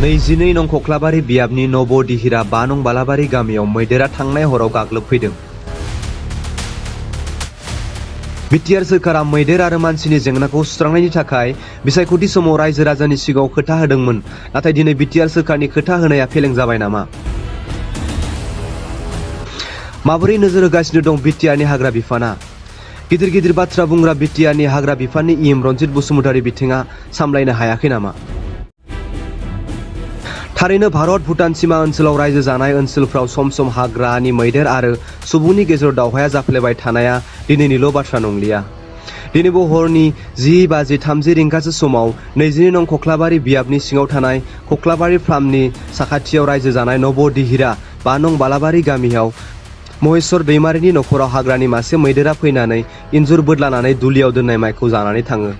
22 नं खख्लाबारि बियाबनि नबदिहिरा 5 नं बालाबारि गामियाव मैदेरा थांनाय हराव गाग्लोबफैदों। बिटिआर सोरखारा मैदेर आरो मानसिनि जेंनाखौ सुस्रांनायनि थाखाय बिसायख'थि समाव रायजो राजानि सिगाङाव खोथा होदोंमोन, नाथाय दिनै बिटिआर सोरखारनि खोथा होनाया फेलें जाबाय नामा? माबोरै नोजोर होगासिनो दं बिटिआरनि हाग्रा बिफाना? गिदिर गिदिर बाथ्रा बुंग्रा बिटिआरनि हाग्रा बिफाननि इएम रनजित बसुमतारी बिथाङा सामलायनो हायाखै नामा? थारैनो भारत भुटान सीमा ओनसोलाव रायजो जानाय ओनसोलफ्राव सम सम हाग्रानि मैदेर आरो सुबुंनि गेजेराव दावहाया जाफ्लेबाय थानाया दिनैनिल' बाथ्रा नंलिया। दिनैबो हरनि 10:30 रिंगासो समाव 22 नं खख्लाबारि बियाबनि सिङाव थानाय खख्लाबारि फार्मनि साखाथियाव रायजो जानाय नबदिहिरा 5 नं बालाबारि गामियाव महेश्वर दैमारिनि नखराव हाग्रानि मासे मैदेरा फैनानै इन्जुर बोदलानानै दुलियाव दोननाय माइखौ जानानै थाङो।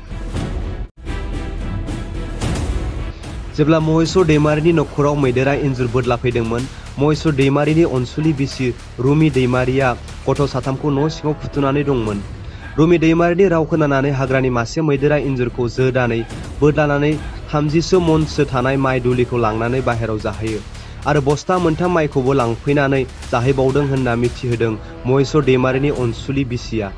जेब्ला महेश्वर दैमारिनि नखराव मैदेरा इन्जुर बोदलाफैदोंमोन, महेश्वर दैमारिनि अनसुलि बिसि रुमि दैमारिया गथ' साथामखौ न' सिङाव फुथुनानै दंमोन। रुमि दैमारिनि राव खोनानानै हाग्रानि मासे मैदेरा इन्जुरखौ जोदानै बोदलानानै 30 मनसो थानाय माइ दुलिखौ लांनानै बाहेराव जाहैयो आरो बस्ता मोनथाम माइखौबो लांफैनानै जाहैबावदों होनना मिथिहोदों महेश्वर दैमारिनि अनसुलि बिसिया।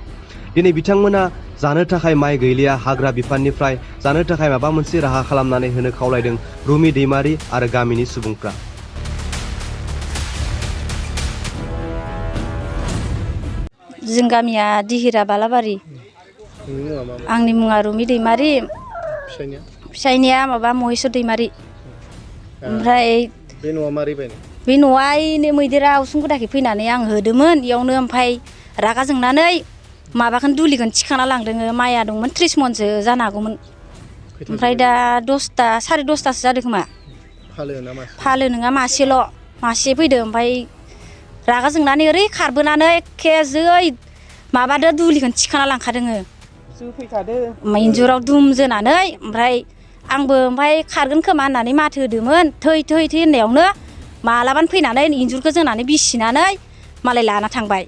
दिनै बिथांमोना जानो थाखाय माइ गैलिया, हाग्रा बिफाननिफ्राय जानो थाखाय माबा मोनसे राहा खालामनानै होनो खावलायदों रुमि दैमारि आरो गामिनि सुबुंफ्रा। जों गामिया दिहिरा बालाबारि। आंनि मुङा रुमि दैमारि, फिसाइनिया माबा महेश्वर दैमारि। ओमफ्राय बे न'आ मारै बायनाय? बे न'आ मैदेरा उसुं गुदाखै फैनानै आं होदोंमोन, इयावनो ओमफ्राय रागा जोंनानै माबाखौनो दुलिखौनो थिखांना लांदों। माइया दंमोन 30 मनसो जानो हागौमोन। ओमफ्राय दा 10ता 10:30 जादों खोमा। फालो नङा, मासे फैदों। ओमफ्राय रागा जोंनानै ओरै खारबोनानै एखे जै माबादो दुलिखौनो थिखांना लांखादों। इन्जुराव दुम जोनानै ओमफ्राय आंबो खारगोन खोमा होननानै माथो होदोंमोन। थै होननायावनो मालाबानो फैनानै इन्जुरखौ जोनानै बिसिनानै मालाय लाना थांबाय।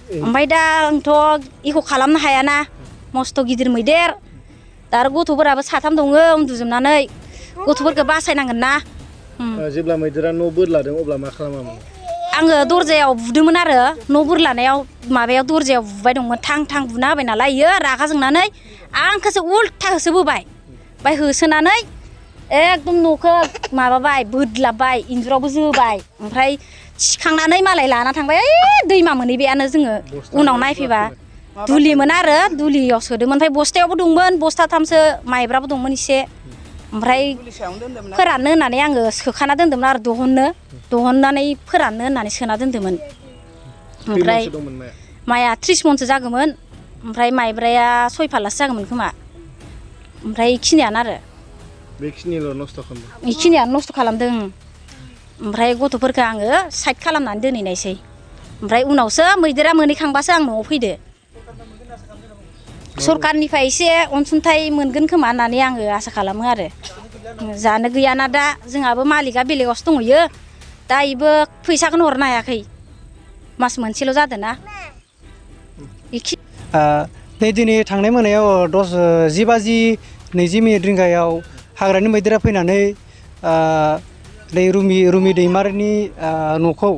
ओमफ्राय दा आंथ' इख' खालामनो हायाना, मस्थ' गिदिर मैदेर। दा आरो गथ'फोराबो 3 दङ उन्दुजोबनानै, गथ'फोरखौ बासायनांगोन ना। जेब्ला मैदेरा न' बोदलादों अब्ला मा खालामामोन? आङो दरजायाव बुदोंमोन आरो न' बोरलानायाव माबायाव दरजायाव बुबाय दंमोन। थां बुना होबाय नालाय इयो रागा जोंनानै आंखौसो उल्था होसोबोबाय। ओमफ्राय होसोनानै एकदम न'खौ माबाबाय, बोदलाबबाय, इन्जुरावबो जोबाय। ओमफ्राय थिखांनानै मालाय लाना थांबाय। दैमा मोनहैबायानो जोङो। उनाव नायफैबा दुलिमोन आरो दुलियाव सोदोंमोन। ओमफ्राय बस्थायावबो दंमोन, बस्थाथामसो माइब्राबो दंमोन एसे। ओमफ्राय फोराननो होननानै आङो सोखाना दोन्दोंमोन आरो दहननानै फोराननो होननानै सोना दोन्दोंमोन। ओमफ्राय माइया 30 मनसो जागौमोन। ओमफ्राय माइब्राया 6 फाल्लासो जागौमोन खोमा। ओमफ्राय इखिनियानो आरो। बेखिनिल' नस्थ' खालामदों? इखिनियानो नस्थ' खालामदों। ओमफ्राय गथ'फोरखौ आङो साइड खालामनानै दोनहैनायसै। ओमफ्राय उनावसो मैदेरा मोनहैखांबासो आं न'आव फैदो। सरकारनिफ्राय एसे अनसुंथाइ मोनगोन खोमा होननानै आङो आसा खालामो आरो। जानो गैयाना दा, जोंहाबो मालिकआ बेलेगावसो दंहैयो। दा इबो फैसाखौनो हरनो हायाखै, मास मोनसेल' जादों ना। दिनै थांनाय मोनायाव 10:20 रिंगायाव हाग्रानि मैदेरा फैनानै रुमि दैमारिनि न'खौ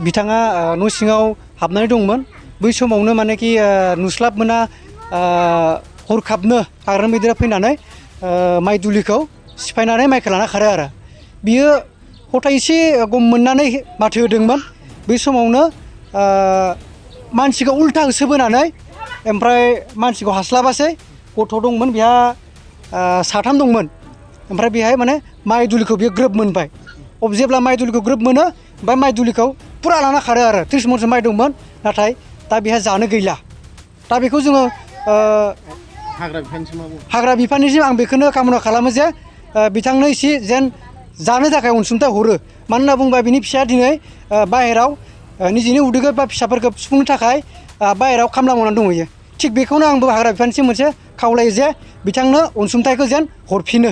बिथाङा न' सिङाव हाबनानै दंमोन। बै समावनो मानेखि नुस्लाब मोना हरखाबनो हाग्रानि मैदेरा फैनानै माइ दुलिखौ सिफायनानै माइखौ लाना खारो आरो। बियो हथाय एसे गम मोननानै माथो होदोंमोन। बै समावनो मानसिखौ उल्था होसोबोनानै, ओमफ्राय मानसिखौ हास्लाबासै, गथ' दंमोन बेहा 3 दंमोन। ओमफ्राय बेहाय माने माइ दुलिखौ बियो ग्रोब मोनबाय। जेब्ला माइ दुलिखौ ग्रोब मोनो, ओमफ्राय माइ दुलिखौ फुरा लाना खारो आरो। 30 मनसो माइ दंमोन, नाथाय दा बेहा जानो गैला। दा बेखौ जोङो हाग्रा बिफाननिसिम आं बेखौनो कामना खालामो जे बिथांनो एसे जेन जानो थाखाय अनसुंथाइ हरो। मानो होनना बुङोबा बिनि फिसाया दिनै बाहेराव निजिनि उदैखौ बा फिसाफोरखौ सुफुंनो थाखाय बाहेराव खामला मावनानै दंहैयो। थिग बेखौनो आंबो हाग्रा बिफाननिसिम मोनसे खावलायो जे बिथांनो अनसुंथाइखौ जेन हरफिनो।